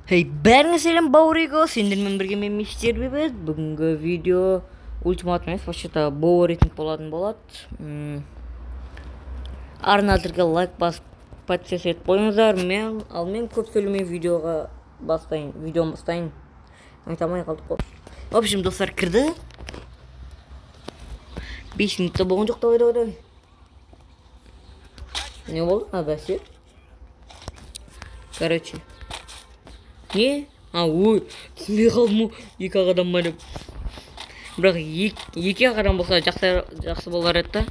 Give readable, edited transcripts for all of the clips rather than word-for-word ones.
Hey, бәріңе сәлем, бауыриго, сендермен бірге мен Мистер Бейбіт. Бүгінгі видео ультиматум емес, вообще-то боу рейтинг болатын болады. Арнадырға лайк басып, подписаться етіп қойыңыздар. Ал мен көп сөйлемей видеоға бастайын, видеоны бастайын. Айта алмай қалдық қой. В общем, достар кірді. 5 минутта болған жоқ, давай, давай, давай. Не болды? А, бәсе. Короче. Не? А, ой, түсінбей қалдым ғой, екі ақ адам ба деп. Бірақ екі ақ адам болса жақсы болар еді да.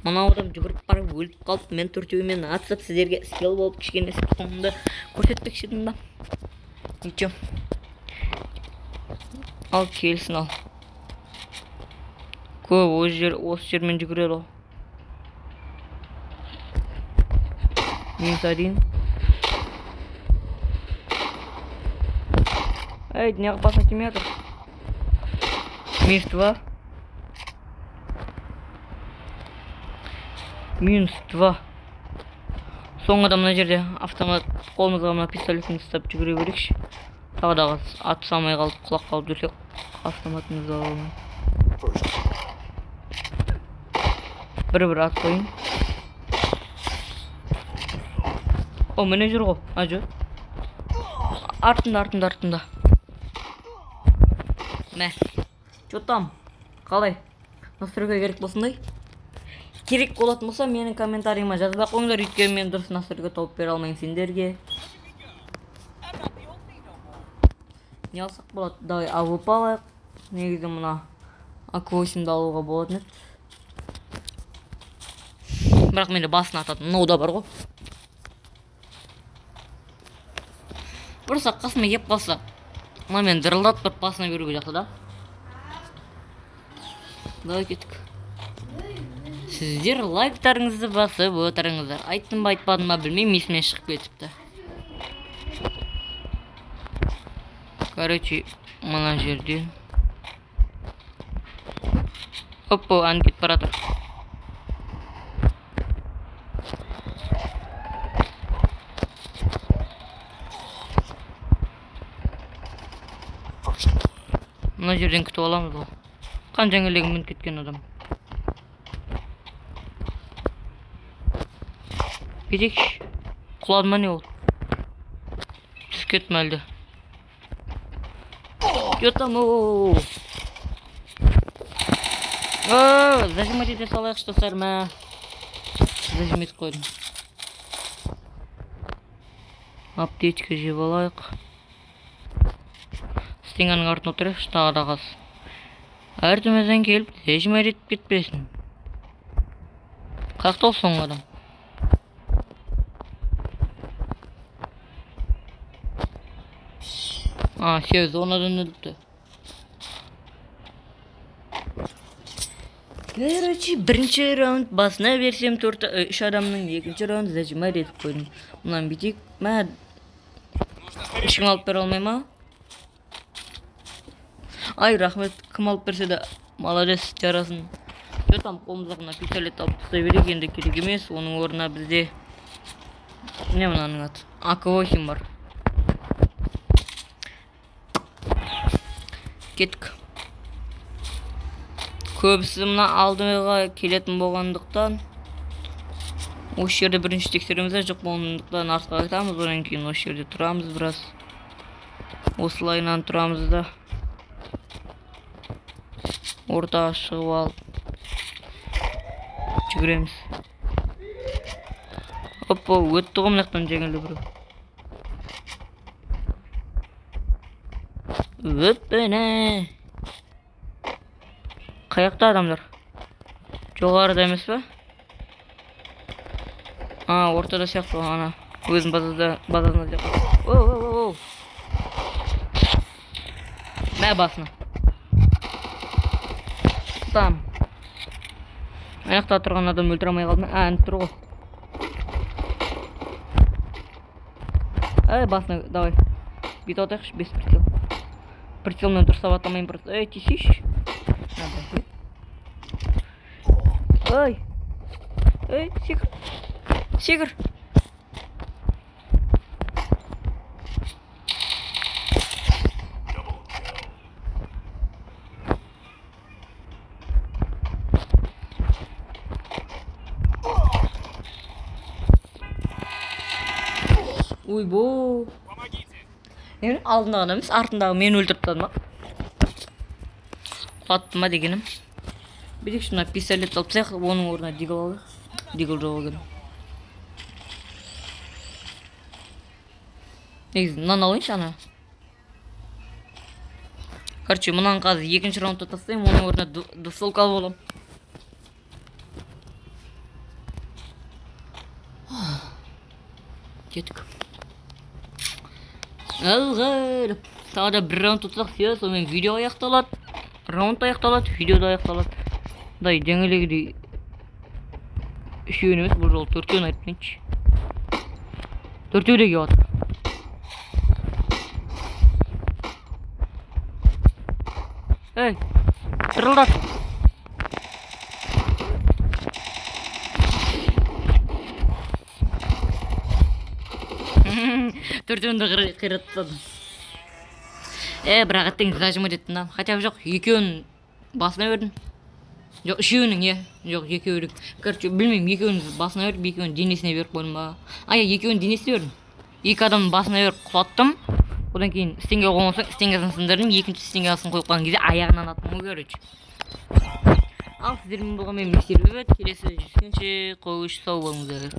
Мынау адам жүгіріп барып өліп қалып, мен төртеуімен атысып сіздерге скилл болып кішкене соңында көрсетпекші едім да. Ничего. Ал келсін ал. Көп осы жермен жүгіреді ол. Минус один. Эй, неғып басына тимей жатыр? Минус два. Минус два. Соңғы адам мына жерде автомат қолымызға мына пистолетін ұстап жүгіре берейікші. Тағы да атыса алмай қалып, құлап қалып жүрсек, автоматымызды ала алмай. Бір-бір ат қояйын. О, міне жүр ғой. А, жүр. Артында, артында, артында. Мә, чё там? Қалай? Настройка керек болсындай? Керек болатын болса, менің комментарийіме жазбай қойыңдар, өйткені мен дұрыс настройка тауып бере алмаймын сендерге. Не алсақ болады? Давай АВП алайық. Негізі мына АК-8-ді алуға болатын еді. Бірақ менде басын ататын мынау да бар ғой. Просто қасыма келіп қалса, мына мен дырылдатып тұрып басына беруге жақсы да. Давай кеттік. Сіздер лайктарыңызды басып отырыңыздар. Айттым ба, айтпадым ба білмеймін, есімнен шығып кетіпті. Короче, мына жерде. Опа, ән кетіп бара жатыр. Мына жерден күтіп аламыз ғой. Қанша еңлегін мініп кеткен адам. Бүйтейікші. Құлады ма не ол? Түсіп кетті ме әлде? Чё там? О-о-о. О, зажимать ете салайықшы, достар, мә. Зажим етіп қойдым. Аптечка жеп алайық. Стенганың артына отырайықшы, тағы да қаз. Артымыздан келіп, зажимать етіп кетпесін. Қаяқта ол соңғы адам? А, сегіз, он адам өліпті. Короче, бірінші раунд басына берсем үш адамның, екінші раунд зажимать етіп қойдым. Мынаны бүйтейік. Мә, ешкім алып бере алмай ма? Ай, рахмет, кім алып берсе де молодец, жарасын. Чё там, қолымызға мына пистолет алып тастай берейік, енді керек емес. Оның орнына бізде не мынаның аты? АК-8 бар. Кеттік. Көбісі мына алдыға келетін болғандықтан осы жерде бірінші тексереміз де, жоқ болғандықтан артқа қайтамыз, одан кейін осы жерде тұрамыз біраз. Осылайынан тұрамыз да. Ортаға шығып алып жүгіреміз. Опа, өтті ғой мына жақтан жеңілді біреу. Өппене. Қаяқта адамдар? Жоғарыда емес пе? А, ортада сияқты ғой, ана. Өзінің базасында сияқты. Оу, оу, оу, оу. Мә басына. Там. Аяқта тұрған адам өлтіре алмай қалды ма? А, ініп тұр ғой. Эй, басына, давай. Бүйтіп атайықшы, 5 прицел. Прицелмен дұрыстап ата алмаймын просто. Эй, тисейші. Эй. Эй, секір. Секір. Ойбой. Немене, алдындағы адам емес, артындағы мені өлтіріп тастады ма? Құлатты ма дегенім. Бүйтейікші, мына пистолет алып тастайық, оның орнына дигл алайық. Дигл жоқ екен. Негізі мынаны алайыншы ана. Короче, мынаны қазір екінші раундта тастаймын, оның орнына двустволка алып аламын. Кеттік. Алға деп. Тағы да бір раунд ұтсақ, все, сонымен видео аяқталады. Раунд аяқталады, видео да аяқталады. Мындай жаңағыдай үшеуін емес, бұл жолы төртеуін айтып кетейінші. Төртеу де келіп жатыр. Ей, тырылдат. Төртеуін де қиратып тастадым. Бірақ әттең зажимать еттім да. Хотя бы жоқ, екеуін басына бердім. Жоқ, үшеуінің, иә. Жоқ, екеуінің. Короче, білмеймін, екеуінің басына беріп, екеуінің денесіне беріп қойдым ба. А, иә, екеуінің денесіне бердім. Екі адамның басына беріп құлаттым. Одан кейін стенге қойған соң, стенгасын сындырдым. Екінші стенгасын қойып қалған кезде аяғынан аттым ғой, короче. Ал сіздермен болған мен Мистер Бейбіт. Келесі жүздескенше қош сау болыңыздар.